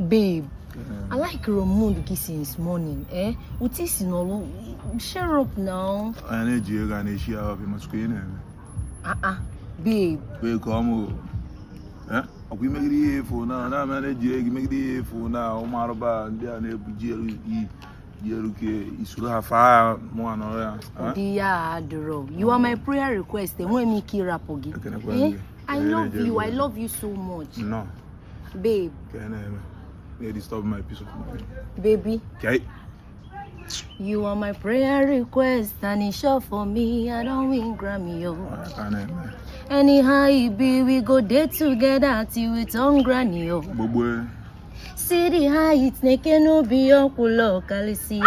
Babe, I like your mood gị since morning, eh? Otu i si nọrọ, cheer up now. Onye na-eji ego a na-eshi ya ọbịa masịkwa ihe na-eme. Ah ah, babe. Babe, ka ọ mụ. Eh? Ọkwa imegide ihe efu na na-ama na-eji ego imegide ihe efu na ụmụ arụba ndị a na-ebu ji elu ji elu ka isoro ha faa ya mụ anọrọ ya. Eh? Ụdị ya adịrọ. You are my prayer request. Enweghị m ike ịrapụ gị. Ekenekwa Eh? gị. I love you. I love you so much. Nnọọ. Babe. Ka ị na-eme. Na-edisturb my peace of mind. Baby. Ka ị You are my prayer request and it's sure for me. I don't win Grammy, yo. Ka a na-eme. Anyhow it be, we go dey together till we turn granny, yo. Gbogbo. See the heights, neke no be ọkwụlọ kalisia.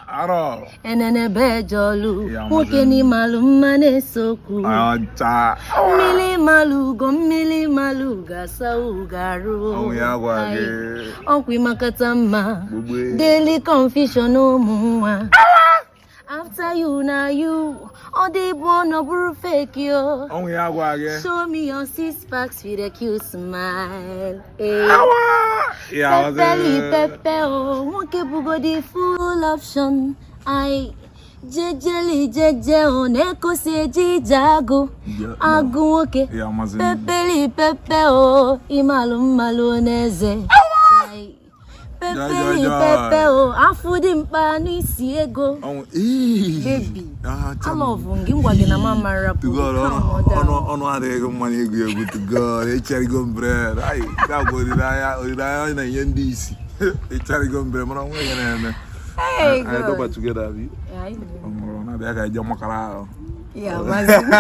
Arọ. Enenebe jọlụ, Ya, nwoke amazi m. n'ịmalụ mma na-esokwu. Ọcha. Mmiri malụ ugo, mmiri malụ ugo, asa ugo arụ. Ọnwụ ya gwa gị. Ọkwa ịmakata mma. Gbogbo. Daily confusion ụmụ nwa. After you na you, ọ dị bụ ọ bụrụ fake yo. Ọnwụ ya gwa gị. Show me your six packs with a cute smile. Hey. Ya ọzọ. Pepeli pepe o, nwoke bugodi full option. Ai, jejeli jeje o, na-ekosi eji ije agụ. Agụ nwoke. Ya amazi m. Pepeli pepe o, ịmalụ mmalụ n'eze. Ai, pepeli Ja, ja, ja. pepe o, afụ dị mkpa n'isi ego. Ọnwụ. Ii. Baby, Ah, I cham. love gị, ngwa gị na mama rapụ. To God, Calm ọnụ down. ọnụ ọnụ adịghị mma n'egwu egwu. To God, echarigo m bread. Ai, nke a bụ olileanya olileanya na-enye ndị isi. Echarigo m bread, mana onwe ihe na-eme. Hey, Anyị God. dọba together, abi. Ai, Ọ mụrụ na-abịa ka anyị jee makara ahụ. ya mazi m.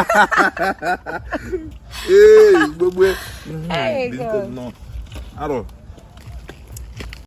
Ee, gbogbo. Hey, Biko God. nnọọ. Arọ.